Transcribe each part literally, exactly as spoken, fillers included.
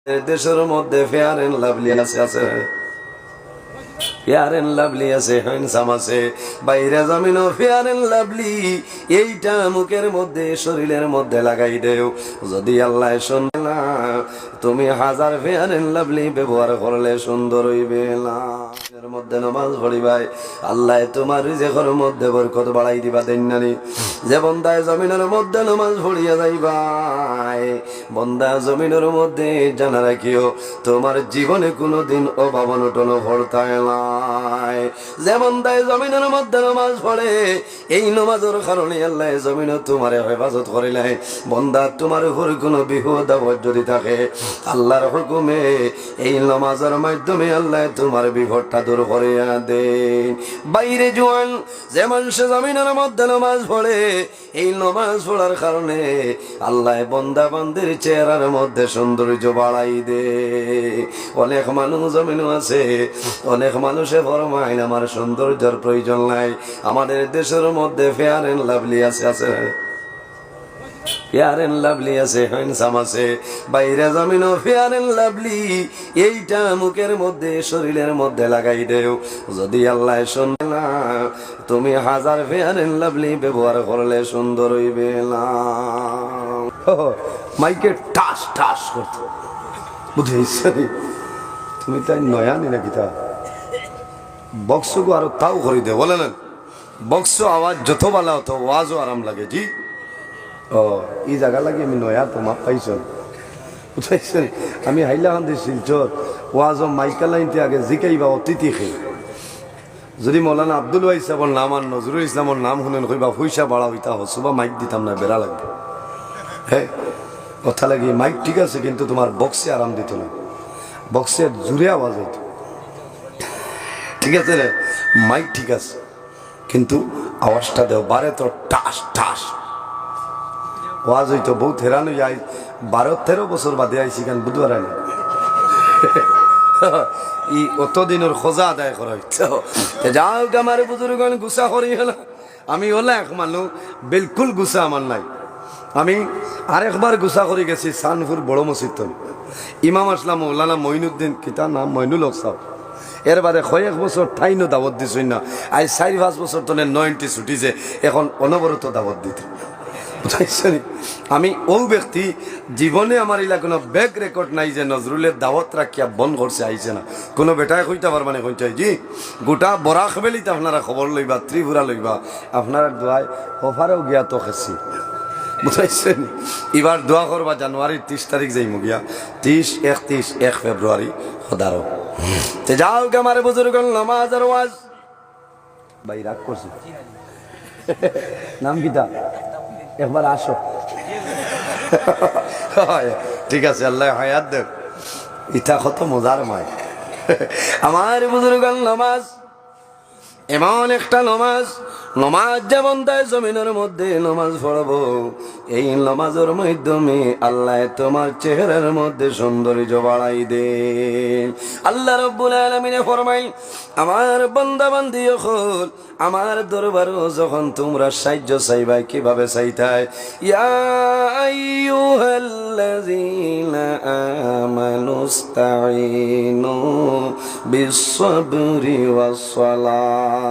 দেশর মধ্যে Fair and Lovely আছে, আছে। Fair and Lovely আছে, handsome আছে। বাইরে জমিনও Fair and Lovely, এইটা মুখের মধ্যে, শরীরের মধ্যে লাগাই দেও। যদি আল্লায় শুনে না, তুমি হাজার Fair and Lovely ব্যবহার করলে সুন্দর অইবে না। এর মধ্যে নামাজ পড়িবায়, আল্লায় তুমার রিজিকর মধ্যে বরকত বাড়াই দিবা, দেইন না নি? যে বন্দায় জমিনর মধ্যে নামাজ পড়িয়া যাইবায়, বন্দা জমিনর মধ্যে জানা রাখিও, তুমার জীবনে কুনুদিন অভাব অনটন পড়তায় নায়। যে বন্দায় জমিনর মধ্যে নামাজ পড়ে, এই নামাজর কারণে আল্লায় জমিনো তুমারে হেফাজত করিলায়। বন্দা, তুমার উপর কুনু বিপদ আপদ যদি থাকে, আল্লার হুকুমে এই নামাজর মাধ্যমে আল্লায় তুমার বিপদটা দূর করিয়া দেইন। বাইরে জোয়ান, যে মানষে জমিনর মধ্যে নামাজ পড়ে, এই নামাজ পড়ার কারণে আল্লায় বন্দা বান্দির চেহারার মধ্যে সৌন্দর্য বাড়াই দে। অনেক মানুষ জমিনো আছে, অনেক মানুষে ফরমাইন, "আমার সৌন্দর্যর প্রয়োজন নাই।" আমাদের দেশর মধ্যে Fair and Lovely আছে, আছে। Fair and Lovely আছে, handsome আছে। বাইরে জমিনও Fair and Lovely, এইটা মুখের মধ্যে, শরীরের মধ্যে লাগাই দেও। যদি আল্লায় শুনে না, তুমি হাজার Fair and Lovely ব্যবহার করলে সুন্দর অইবে না। মাইকে টাস টাস করতো, বুঝছো নি? তুমি তাই নয়া নি নাকি তা? বক্সগু আরো তাও করি দে, বলে না? বক্স আওয়াজ যত বালা অতো ওয়াজও আরাম লাগে, জি। ও, ই জাগা লাগি আমি নয়া, তো মাফ পাইছো, বুঝাইছো নি? আমি হাইলাকান্দি শিলচর, ওয়াজও মাইকা লাইনতে আগে জিকাইবা অতিথি খে। যদি মৌলানা আব্দুল ওয়াহিদ সাহেবর নাম আর নজরুল ইসলামর নাম হুনেন, কইবা, "পয়সা বাড়া অইতা হসুবা মাইক দিতাম না, বেড়া লাগবে।" হ্যাঁ, কথা লাগি মাইক ঠিক আছে, কিন্তু তুমার বক্সে আরাম দিত না, বক্সে জুরে আওয়াজ অইতো, ঠিক আছে রে? মাইক ঠিক আছে, কিন্তু আওয়াজটা দেও বারে তো টাস টাস। ওয়াজ অইতো, বহুত হেরান অইয়া আই, বারো তেরো বছর বাদে আইছি, কারণ বুধবার আইনি। ই অত দিনর খোজা আদায় করা অইতো। তে যাও, আমার বুজুর্গণ, গুসা করি হলো। আমি ওলা এক মানুষ, বিলকুল গুসা আমার নাই। আমি আরেকবার গুসা করি গেছি সানপুর বড় মসজিদ তনে। ইমাম আসলাম মৌলানা মঈনুদ্দিন, কিতা নাম, মঈনুল হক সাহেব। এর বাদে কয়েক বছর ঠাইনও দাওয়াত দিছইন না। আজ চাইর পাঁচ বছর তনে নয়নটি ছুটিছে, এখন অনবরত দাওয়াত দিতে। বুঝাইছো নি? আমি ও ব্যক্তি, জীবনে আমার ইলা কোনো ব্যাক রেকর্ড নাই যে নজরুলের দাওয়াত রাখিয়া বন্ধ করছে, আইছে না। কোনো বেটায় কইতা পারবা নি, কইতা, জি, গোটা বরাক ভ্যালিতে আপনারা খবর লইবা, ত্রিপুরা লইবা, আপনারা দোয়ায় হফারেও গিয়া তো খেছি। বুঝাইছো নি? এবার দোয়া করবা, জানুয়ারির ত্রিশ তারিখ যাইমু গিয়া, ত্রিশ, একত্রিশ, এক ফেব্রুয়ারি, খোদারও। তে যাও, আমার বুজুর্গণ, নামাজ আর ওয়াজ। ভাই রাগ করছে। নাম কিতা? একবার আসো। হয়, ঠিক আছে, আল্লাহ হায়াত দেখ। ইটা কত মজার মাই। আমার বুজুর্গণ, নামাজ এমন একটা নামাজ, নামাজ যেমন তাই জমিনের মধ্যে নামাজ পড়বো, এই নামাজের মাধ্যমে আল্লাহ তোমার চেহারার মধ্যে সৌন্দর্য বাড়াই দেন। আল্লাহ রব্বুল আলামিনে ফরমাইন, আমার বান্দা বান্দি অকল, আমার দরবারও যখন তোমরা সাহায্য চাইবায়, কিভাবে চাইতায়? ইয়া আইয়ুহাল্লাযীনা আমানুস্তাঈনু বিসসাবরি ওয়াসসালাহ।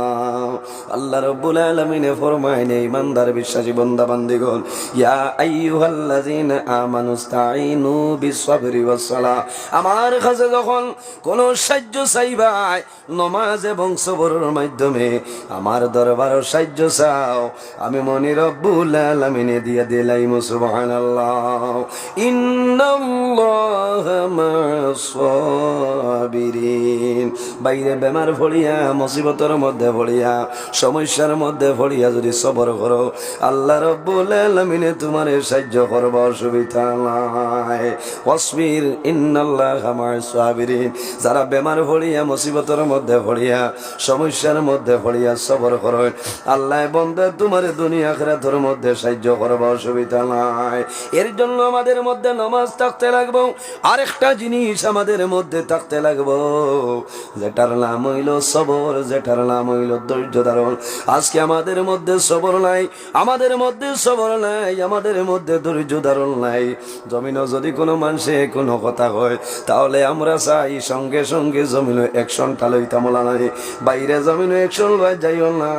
আল্লাহ রব্বুল আলামিনে ফরমাইন, ইমানদার বিশ্বাসী বান্দা বান্দিগণ, ইয়া আইয়ুহাল্লাযীনা আমানুস্তাঈনু বিসসাবরি ওয়াসসালাহ। আমার কাছে যখন কোনো সাহায্য চাইবায়, নমাজ এবং সবরের মাধ্যমে আমার দরবারও সাহায্য চাও, আমি মনি রব্বুল আলামিনে দিয়া দিলাইমু। সুবহানাল্লাহ। ইন্নাল্লাহা মা'আস সাবিরিন। বাইরে বেমার পড়িয়া, মুসিবতর মধ্যে পড়িয়া, সমস্যার মধ্যে পড়িয়া যদি সবর করো, আল্লাহ রব্বুল আলামিনে তোমারে সাহায্য করবা, অসুবিধা নাই। ওয়াসবির ইন্নাল্লাহা মা'আস সাবিরিন। যারা বেমার পড়িয়া, মুসিবতর মধ্যে পড়িয়া, সমস্যার মধ্যে পড়িয়া সবর করো, আল্লাহ বন্দা তোমারে দুনিয়া আখিরাতর মধ্যে সাহায্য করবা, অসুবিধা নাই। এর জন্য আমাদের মধ্যে নামাজ থাকতে লাগবো। আরেকটা জিনিস আমাদের মধ্যে থাকতে লাগবো, যে যেটার নাম অইলো সবর, যেটার নাম অইলো ধৈর্য ধারণ। আজকে আমাদের মধ্যে সবর নাই, আমাদের মধ্যে সবর নাই, আমাদের মধ্যে ধৈর্য ধারণ নাই। জমিনো যদি কোনো মানষে কোনো কথা কয়, তাহলে আমরা চাই সঙ্গে সঙ্গে জমিনো action টা লইতাম, ওলা নাই। বাইরে জমিনো action লওয়া যাইও না,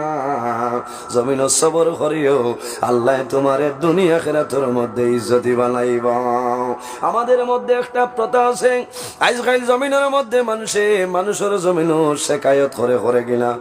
জমিনো সবর করিও। আল্লায় তুমারে দুনিয়া আখিরাতর মধ্যে ইজ্জতি বানাইবা। আমাদের মধ্যে একটা প্রথা আছে, আইজকাইল জমিনর মধ্যে মানষে, মানষর জমিনো শেকায়ত করে, করে কিনা?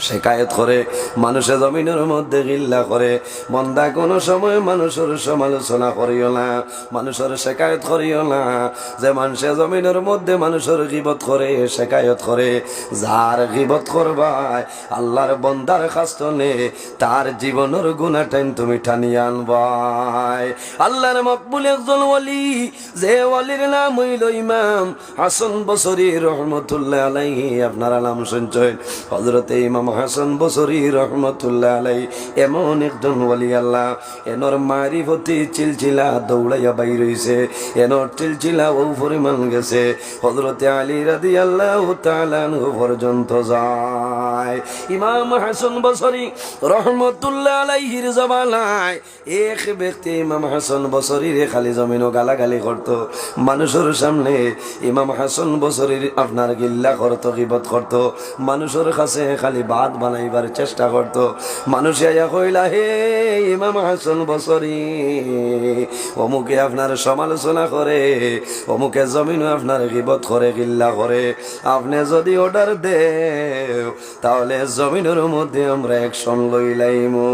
শেকায়ত করে, মানষে জমিনর মধ্যে গিল্লা করে। বন্দা, কোনো সময় মানষর সমালোচনা করিও না, মানষর শেকায়ত করিও না। যে মানষে জমিনর মধ্যে মানষর গিবত করে, শেকায়ত করে, যার গিবত করবায়, আল্লার বন্দার কাছ তনে তার জীবনর গুনাটাইন তুমি টানিয়া আনবায়। আল্লার মকবুল একজন ওলি, যে ওলির নাম অইলো ইমাম হাসান বসরি রহমতুল্লাহ আলাইহি। আপনারা নাম শুনছইন, হযরতে ইমাম হাসান বসরি রহমতুল্লাহ আলাইহি এমন একজন ওলি আল্লাহ, এনর মারিফতি চিলচিলা দৌড়াইয়া বাইর অইছে, এনর চিলচিলা অউ পরিমাণ গেছে, হযরতে আলী রাদিয়াল্লাহু তাআলা আনহু পর্যন্ত যায়। ইমাম হাসান বসরি রহমতুল্লাহ আলাইহির জমানায় এক ব্যক্তি ইমাম হাসান বসরিরে খালি জমিনো গালাগালি করতো, মানষর সামনে ইমাম হাসান বসরির আপনার গিল্লা করতো, গিবত করতো, মানষর কাছে খালি বাদ বানাইবার চেষ্টা করতো। মানষে আইয়া কইলা, "হে ইমাম হাসান বসরি, অমুকে আপনার সমালোচনা করে, অমুকে জমিনো আপনার গিবত করে, গিল্লা করে, আপনে যদি order দেও, তাহলে জমিনর মধ্যে আমরা action লইলাইমু।"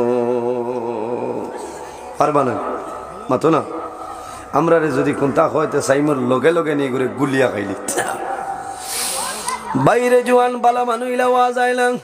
পারবা না, মাতো না। আমরারে যদি কুন্তা কয়, তে চাইমুর লগে লগে নি করে গুলিয়া খাইলি। বাইরে জুয়ান বালা মানু ইলা ওয়াজ আইলাম,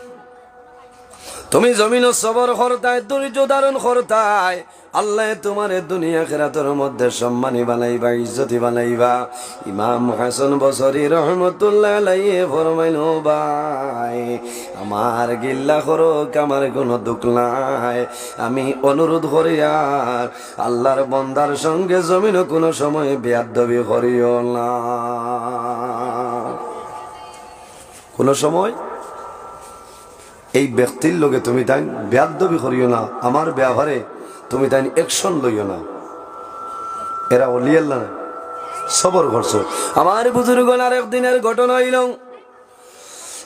তুমি জমিনো সবর করতায়, ধৈর্য ধারণ করতায়, আল্লায় তুমারে দুনিয়া আখিরাতর মধ্যে সম্মানী বানাইবা, ইজ্জতি বানাইবা। ইমাম হাসান বসরি রহমতুল্লাহ আলাইহি ফরমাইন, "ও ভাই, আমার গিল্লা করউক, আমার কুনু দুখ নাই। আমি অনুরোধ করিয়ার আল্লার বন্দার সঙ্গে জমিনো কুনু সময় বেয়াদবি করিও না।" কুনু সময় এই ব্যক্তির লগে তুমিতাইন বেয়াদবি করিও না, আমার ব্যাপারে তুমিতাইন action লইও না। এরা ওলি আল্লাহ না, সবর করছো। আমার বুজুর্গন, আরেক দিনর ঘটনা অইলো,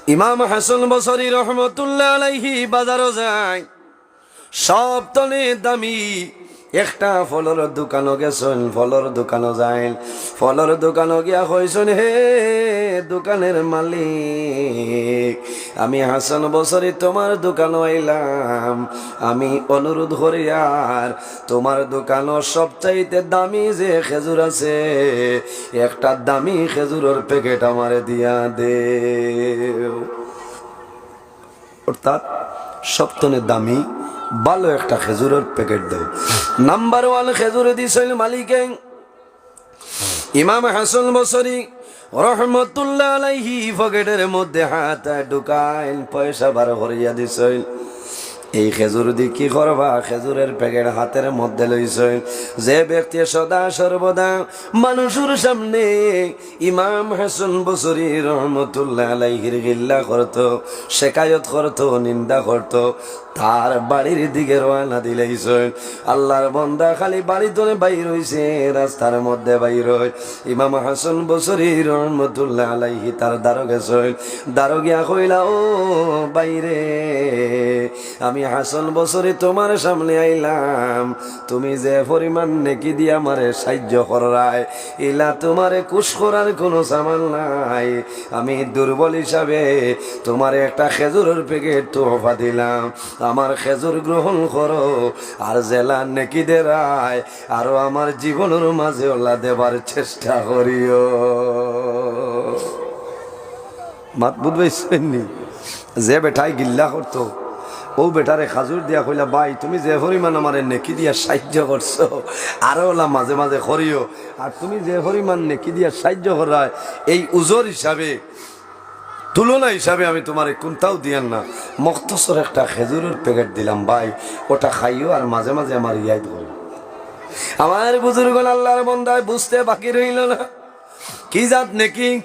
ইমাম হাসান বসরি রহমতুল্লাহ আলাইহি বাজারো যায়, সব তনে দামি একটা ফলর দোকানো গেছইন, ফলর দোকানো যাইন, ফলর দোকানো গিয়া কইছইন, "হে দোকানের মালিক, আমি হাসান বসরি তুমার দোকানো আইলাম, আমি অনুরোধ করিয়ার তুমার দোকানো সবচাইতে দামি যে খেজুর আছে, একটা দামি খেজুরর packet আমারে দিয়া দেও।" অর্থাৎ সব তনে দামি ভালো একটা খেজুরর packet দেও। Number one খেজুর দিছইন মালিকে। ইমাম হাসান বসরি রহমতুল্লাহ আলাইহি পকেটর মধ্যে হাত ঢুকাইন, পয়সা বার করিয়া দিছইন। এই খেজুর দি কি করবা? খেজুরর packet হাতর মধ্যে লইছইন। যে ব্যক্তি সদা সর্বদা মানুষর সামনে ইমাম হাসান বসরি রহমতুল্লাহ আলাইহির গিল্লা করতো, শেকায়ত করতো, নিন্দা করতো, তার বাড়ির দিকে রওয়ানা দিলাইছইন। আল্লার বন্দা খালি বাড়ি তনে বাইর অইছে, রাস্তার মধ্যে বাইর অয়। ইমাম হাসান বসরি রহমতুল্লাহ আলাইহি তার দ্বারো গেছইন। দ্বারো গিয়া কইলা, "ও বাইরে, আমি হাসান বসরি তুমার সামনে আইলাম, তুমি যে পরিমাণ নেকি দিয়া আমারে সাইয্য কররায়, ইলা তুমারে খুশ করার কুনু সামান নাই। আমি দুর্বল হিসাবে তুমারে একটা খেজুরর packet তোহফা দিলাম। আমার খেজুর গ্রহণ করো, আর যেলা নেকি দেরায়, আরো আমার জীবনর মাঝে অলা দেবার চেষ্টা করিও।" মাত বুঝবাইছইন নি? যে বেটায় গিল্লা করতো, অউ বেটারে খাজুর দিয়া কইলা, "ভাই, তুমি যে পরিমাণ আমারে নেকি দিয়া সাইয্য করছো, আরো অলা মাঝে মাঝে করিও। আর তুমি যে পরিমাণ নেকি দিয়া সাইয্য কররায়, এই উজর হিসাবে, তুলনা হিসাবে আমি তুমারে কুন্তাও দিয়ার না, মখতসর একটা খেজুরর packet দিলাম ভাই, অটা খাইও আর মাঝে মাঝে আমারে ইয়াদ করো।" আমার বুজুর্গন, আল্লার বন্দায় বুঝতে বাকি রইল না, কি জাত নেকি।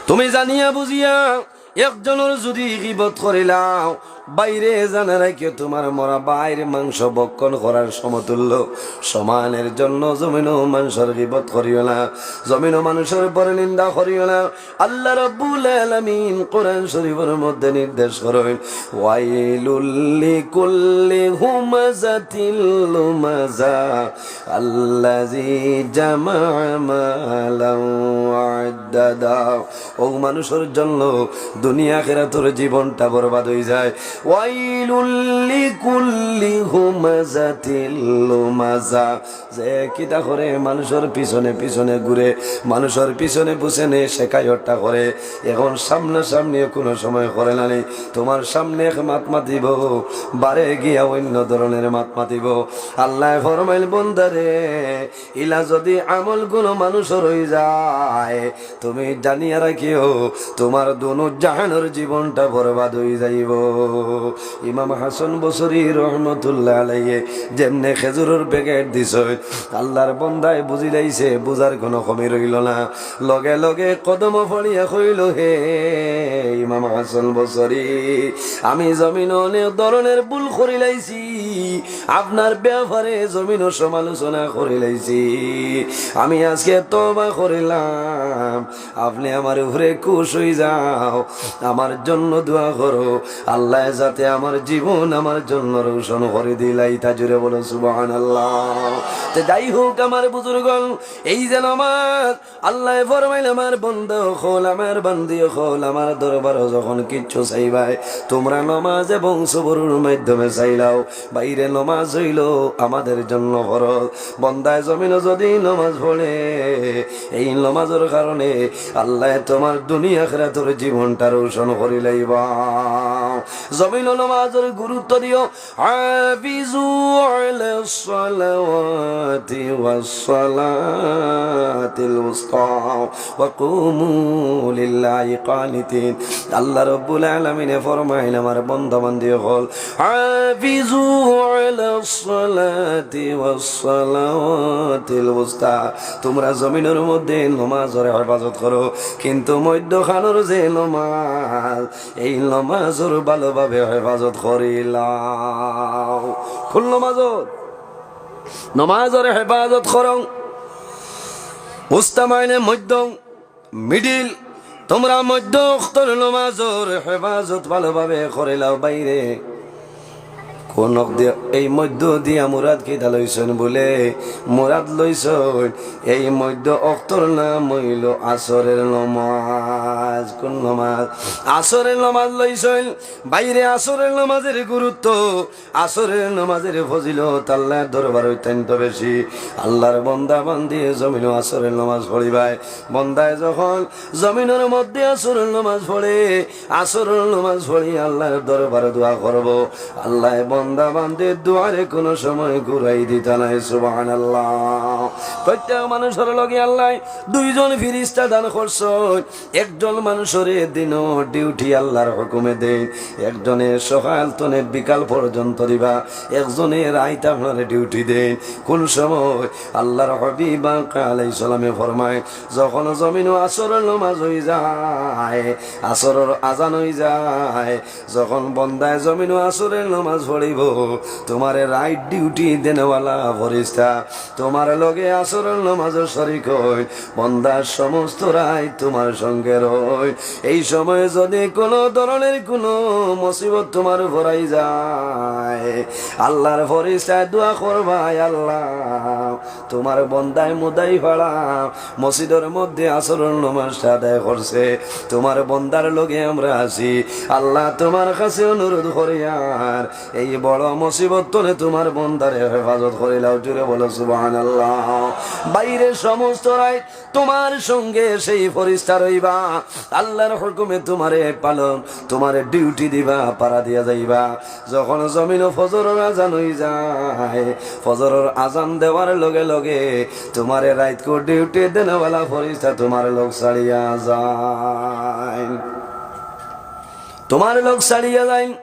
তুমি জানিয়া বুঝিয়া একজনর যুদি গিবত করিলাও, ভাইরে জানা রাখিও, তুমার মরা ভাইর মাংস ভক্ষণ করার সমতুল্য। সমানের জন্য জমিনো মানষর গিবত করিও না, জমিনো মানষর পরনিন্দা করিও না। আল্লাহ রাব্বুল আলামিন কোরআন শরীফর মধ্যে নির্দেশ করইন, "ওয়াইলুল লিকুল্লি হুমাযাতিল লুমাযা, আল্লাযী জামাআ মালান ওয়া আদ্দাদা।" অউ মানষর জন্য দুনিয়া আখিরাতর জীবনটা বরবাদ অইযায়। "ওয়াইলুল লিকুল্লি হুমাযাতিল লুমাযা।" যে কিতা করে, মানষর পিছনে পিছনে ঘুরে, মানষর পিছনে পিছনে শেকায়তটা করে, এখন সামনাসামনিও কুনু সময় করে না নি। তুমার সামনে এক মাত মাতিবো, বারে গিয়া অইন্য ধরনের মাত মাতিবো। আল্লায় ফরমাইল, বন্দারে, ইলা যুদি আমলগুলো মানষর অইযায়, তুমি জানিয়া রাখিও, তুমার দুনো জাহানর জীবনটা বরবাদ অইযাইবো। ইমাম হাসান বসরি রহমতুল্লাহ আলাইহি যেমনে খেজুরর প্যাকেট দিছইন, আল্লার বন্দায় বুঝিলাইছে, বুঝার কুনু কমি রইলো না। লগে লগে কদমো পড়িয়া কইলো, "হে ইমাম হাসান বসরি, আমি জমিনো অনেক ধরনের ভুল করিলাইছি, আপনার ব্যাপারে জমিনো সমালোচনা করিলাইছি। আমি আজকে তওবা করিলাম, আপনে আমার উপরে খুশ অইযাও, আমার জন্য দোয়া করো, আল্লায় যাতে আমার জীবন আমার জন্য রোশন করি দিলাইতা।" জুরে বলো সুবহানাল্লাহ। তে যাই হোক আমার বুজুর্গণ, এই যে নমাজ, আল্লায় ফরমাইল, আমার বন্দা অকল, আমার বান্দি অকল, আমার দরবারো যখন কিচ্ছু চাইবায়, তুমরা নমাজ এবং সবরর মাধ্যমে চাইলাও। ভাইরে, নমাজ অইলো আমাদের জন্য ফরজ। বন্দায় জমিনো যুদি নমাজ পড়ে, এই নমাজর কারণে আল্লায় তুমার দুনিয়া আখিরাতর জীবনটা রোশন করিলাইবা। জমিনো নমাজর গুরুত্ব দিও। حافظوا على الصلوات والصلاة الوسطى وقوموا لله قانتين। আল্লাহ রাব্বুল আলামিনে ফরমাইন, আমার বন্দা বান্দি অকল, حافظوا على الصلاة والصلاة الوسطى, তুমরা জমিনর মধ্যে নমাজর হেফাজত করো, কিন্তু মধ্যখানর যে নমাজ, এই নমাজর ভালোভাবে হেফাজত করিলাও। কুন নমাজর? নমাজর হেফাজত করো। উস্তা মানে মধ্য, middle। তুমরা মধ্য অক্তর নমাজর হেফাজত ভালোভাবে করিলাও ভাইরে। কোন অক-, দি-, এই মধ্য দিয়া মুরাদ কিতা লইছইন বুলে? মুরাদ লইছইন এই মধ্য অক্তর নাম অইলো আসরের নমাজ। কুন নমাজ? আসরের নমাজ লইছইন। ভাইরে, আসরের নমাজের গুরুত্ব, আসরের নমাজের ফজিলত আল্লার দরবারো অত্যন্ত বেশি। আল্লার বন্দা বান্দি জমিনো আসরের নমাজ পড়িবায়। বন্দায় যখন জমিনর মধ্যে আসরের নমাজ পড়ে, আসরের নমাজ পড়ি আল্লার দরবারো দোয়া করবো। আল্লায় বন্দা বান্দির দোয়ারে কুনু সময় ঘুরাই দিতা নায়। সুবহানাল্লাহ। প্রত্যেক মানুষর লগে আল্লায় দুইজন ফিরিস্তা দান করছইন। একজন মানুষরে দিনো duty আল্লার হুকুমে দেইন, একজনে সকাল তনে বিকাল পর্যন্ত দিবা, একজনে রাইত আপনারে duty দেইন। কুন সময়? আল্লার হাবিব আকা আলাইহিস সালামে ফরমায়, যখন জমিনো আসরের নমাজ অইযায়, আসরের আজান অইযায়, যখন বন্দায় জমিনো আসরের নমাজ পড়িবো, তুমারে রাইত duty দেনেওয়ালা ফিরিস্তা তুমার লগে আসরের নমাজো শরিক অইন, বন্দা সমস্ত রাইত তুমার সঙ্গে রইন। এই সময় যুদি কুনু ধরনের কুনু মুসিবত তুমার উপর আইযায়, আল্লার ফিরিস্তায় দোয়া করবা, "আয় আল্লাহ, তুমার বন্দায় মুদাই ফাড়া মসজিদর মধ্যে আসরের নমাজটা আদায় করছে, তুমার বন্দার লগে আমরা আছি, আল্লাহ তুমার কাছে অনুরোধ করিয়ার এই বড় মুসিবত তনে তুমার বন্দারে হেফাজত করিলাও।" জুরে বলো সুবহানাল্লাহ। ভাইরে, সমস্ত রাইত তুমার সঙ্গে সেই ফিরিস্তা রইবা, আল্লার হুকুমে তুমারে পালন, তুমারে duty দিবা, পারা দিয়া যাইবা। যখন জমিনো ফজরর আজান অইযায়, ফজরর আজান দেওয়ার লগে লগে তুমারে রাইতকু duty দেনেওয়ালা ফিরিস্তা তুমার লগ ছাড়িয়া যাইন, তুমার লগ ছাড়িয়া যাইন।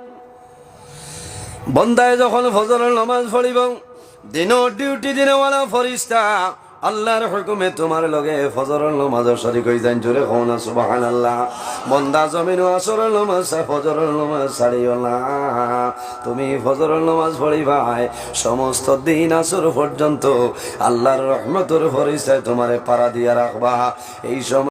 বন্দায় যখন ফজরর নমাজ পড়িবো, দিনো duty দেনেওয়ালা ফিরিস্তা আল্লাহর হুকুমে তুমার লগে ফজরর নমাজো শরিক অইযাইন। জোরে কও না সুবহানাল্লাহ। বন্দা, জমিনো আসরর নমাজ, ফজরর নমাজ ছাড়িও না। তুমি ফজরর নমাজ পড়িবায়, সমস্ত দিন আসর পর্যন্ত আল্লাহর রহমতর ফিরিস্তায় তুমারে পারা দিয়া রাখবা। এই সময়